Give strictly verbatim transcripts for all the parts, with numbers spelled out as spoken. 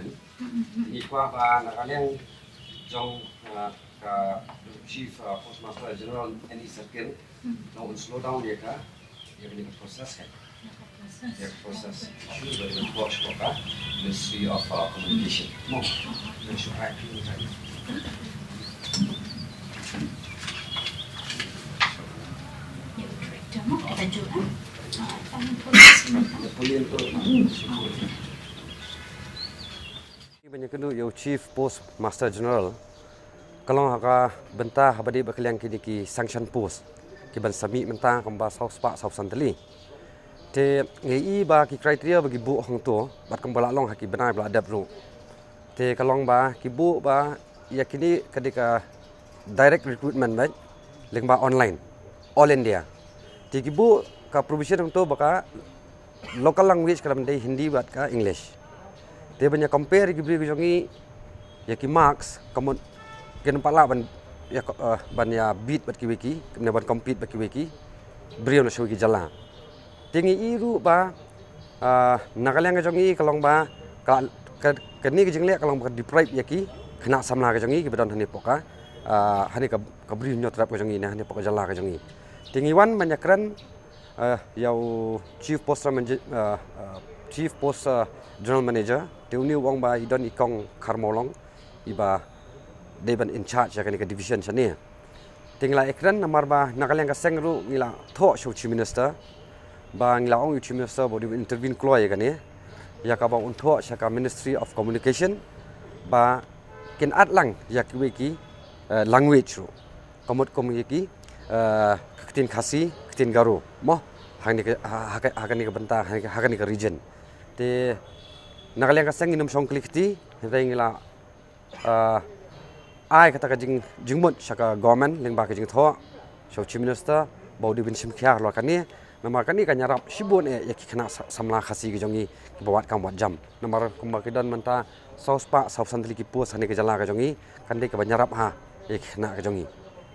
Ngi kwah ba na ka liang jong, ah, ka Chief, ah, Postmaster General N E Circle, nang un slow down ïa ka, ïa kane ka process ka. Ïa ka process. Shu ba dei ka Ministry of, ah, Communication. Mo. Shu ai phi ni ka. Ban ïakynduh ïa u Chief Postmaster General ka long ha ka bynta haba dei ba ka liang kine ki sanction post ki ban sa mih mynta kumba saw spah saw san tylli. Te ngi i ba ki criteria ba ki buh hangto bad kumba la long ha ki bnai ba la dep ruh. Te ka long ba ki buh ba ïa kine ka dei ka direct recruitment bad lyngba online all India. Te ki buh ka provision hangto ba ka local language ka dei Hindi bad ka English. Te ban ïa compare ki briew ki jong ngi ïa ki marks ka mut kin pat lah ban ïa, eh, ban ïa beat bad kiwei ki, ne ban compete bad kiwei ki briew na shuwa ki jylla. Te ngi i ruh ba, ah, na ka liang ka jong ngi ka long ba ka, ka, kane ka jingleh ka long ba ka deprive ïa ki khynnah samla ka jong ngi kiba don hangne poh ka, ah, hangne ka, ka Bri Hynñiewtrep ka jong ngi, na hangne poh ka jylla ka jong ngi. Te ngi wan ban ïakren, ah, ïa u Chief Post, ah, ah, Chief Post, ah, General Manager, te une u ong ba i don i kong Kharmawlong iba dei ban in charge ïa kane ka division shane. Te ngi la ïakren namar ba na ka liang ka seng ruh ngi la thoh sha u Chief Minister ba ngi la ong ïa u Chief Minister ba u dei ban intervene kloi ïa kane, ïa kaba un thoh sha ka Ministry of Communication ba kin add lang ïa kiwei ki, eh, language ruh. Ka mut kum ïa ki, eh, ka ktien Khasi, ktien Garo mo, ha kane ka, ha, ha, ha kane ka bynta, ha kane ka, ha kane ka region. Te na ka liang ka seng ngin ym shong kli kti, hynrei ngi la ah, ai kata ka jing, jingmut sha ka government lyngba ka jingthoh sha u Chief Minister ba u dei ban shim khia halor kane. Namar kane kan ïarap shibun eh ïa ki khynnah sa-, samla Khasi ka jong ngi kiba wad kam wad jam. Namar kumba ki don mynta saw spah saw san tylli ki post hangne ka jylla ka jong ngi, kan dei kaba ïarap ha ïa ki khynnah ka jong ngi.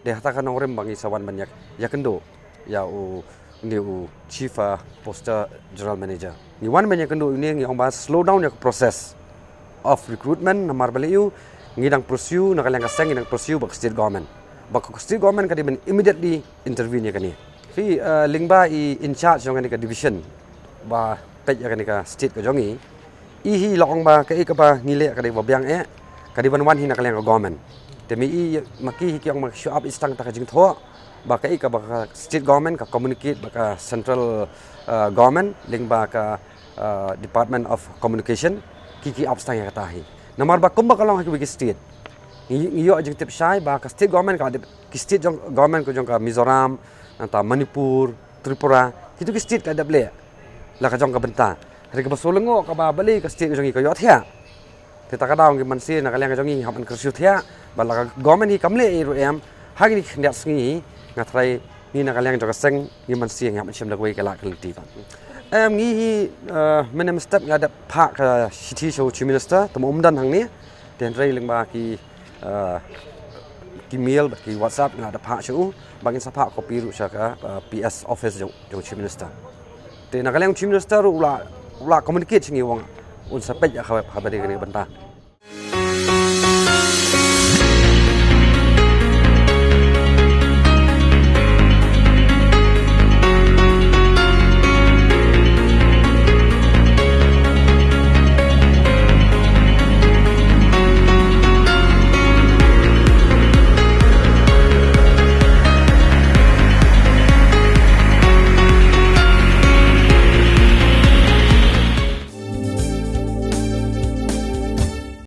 Dei hata ka nongrim ba ngi sa wan ban ïa, ïakynduh ïa u, une u Chief, ah, Post General Manager. Ngi wan ban ïakynduh ïa une, ngi ong ba slow down ïa ka process. of recruitment, namar balei, ngi dang pursue, na ka liang ka seng ngi dang pursue bad ka state government. Bad ka state government ka dei ban immediately intervene ïa kane. Phi, eh, lyngba i in charge jong kane ka division ba peit ïa kane ka state ka jong ngi, i hi la ong ba kaei kaba ngi leh ka dei ba biang eh, ka dei ban wan hi na ka liang ka government. Te ma i, ma ki hi ki ong ba shu ap i stang ta ka jingthoh ba kaei kaba ka state government ka communicate bad ka central, eh, government lyngba ka, eh, Department of Communication, ki ki ap stang ïa kata hi. Namar ba kumba ka long ha kiwei ki state, ngi, ngi ïoh jingtip shai ba ka state government ka dep, ki state jong government ka jong ka Mizoram, nangta Manipur, Tripura, kitu ki state ka dep leh la ka jong ka bynta. Hynrei kaba shu lyngngoh kaba balei ka state ka jong ngi ka ïoh thiah. Te ta ka daw ngi man sien na ka liang ka jong ngi hap ban kyrsiew thiah, ba la ka government hi kam leh ei ruh em, ha kine ki khyndiat sngi hi, nga tharai ngi na ka liang jong ka seng ngi man sien ngi hap ban shem da kawei ka lad ka lynti pat. Em, ngi hi, eh, mynne mynstep nga dep phah ka shithi sha u Chief Minister, te ma um don hangne, te hynrei lyngba ki, eh, ki mail bad ki WhatsApp nga dep phah sha u, ba ngin sa phah copy ruh sha ka, eh, P S office jong, jong Chief Minister. Te na ka liang Chief Minister ruh u la, u la communicate sha ngi, u ong un sa peit ïa ka haba dei kane ka bynta.